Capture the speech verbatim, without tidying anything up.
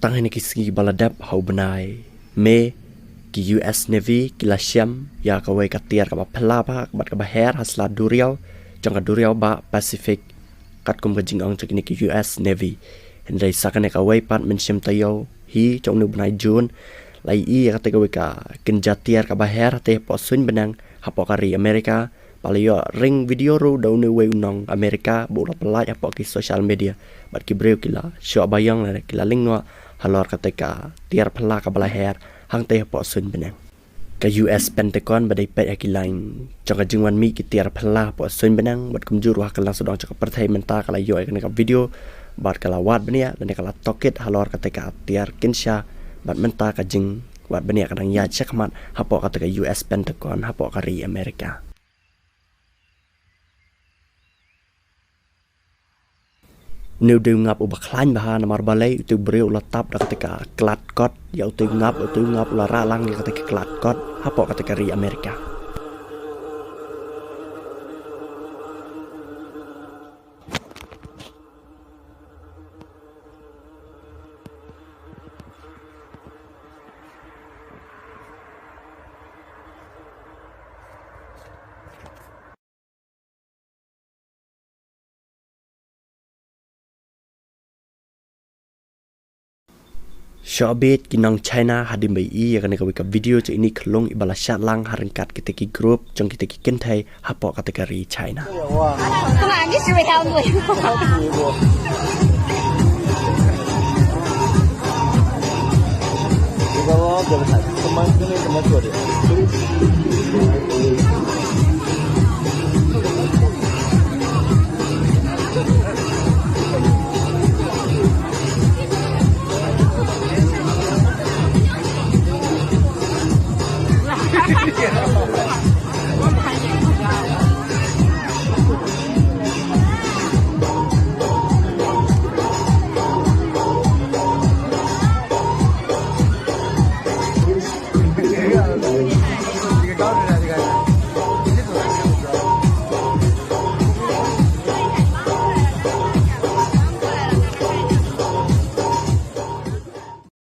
Tang ha kine ki sngi ba la dep ha u bnai May, ki U S Navy ki la shem ïa kawei ka tiar kaba phylla bha bad kaba her ha sla duriaw jong ka duriaw bah Pacific, katkum ka jingong jong kine ki U S Navy. Hynrei sa kane kawei pat mynsiem taïew hi jong une u bnai June, la ïohi ïa kata kawei ka kynja tiar kaba her hangtei hapoh suiñ bneng hapoh ka ri America, ba la ïoh ring video ruh da une uwei u nong America ba u la pyllait hapoh ki social media. Bad ki briew ki la shoh baïong lane ki la lyngngoh halor kata ka tiar phylla kaba la her hangtei hapoh suiñ bneng. Ka U S Pentagon ba dei peit ha ki lain jong ka jingwan mih ki tiar phylla hapoh suiñ bneng bad kumjuh ruh ha ka lyngsodong jong ka pyrthei mynta ka la ïoh ïa kane ka video bad ka la wad bniah lane ka la tohkit halor kata ka tiar kynsha, bad mynta ka jingwad bniah ka dang ïaid shakhmat hapoh kata ka U S Pentagon hapoh ka ri America. Une u dei u ngap uba khlaiñ bha namar balei? Utu u briew u la tap da kata ka klat kot ïa utu u ngap, utu u ngap u la rah lang ïa kata ka klat kot hapoh kata ka ri America. Shoh beit ki nong China hadien ba ïohi ïa kane kawei ka video jong ine i khyllung iba la shad lang ha ryngkat kita ki group jong kita ki kynthei hapoh kata ka ri China.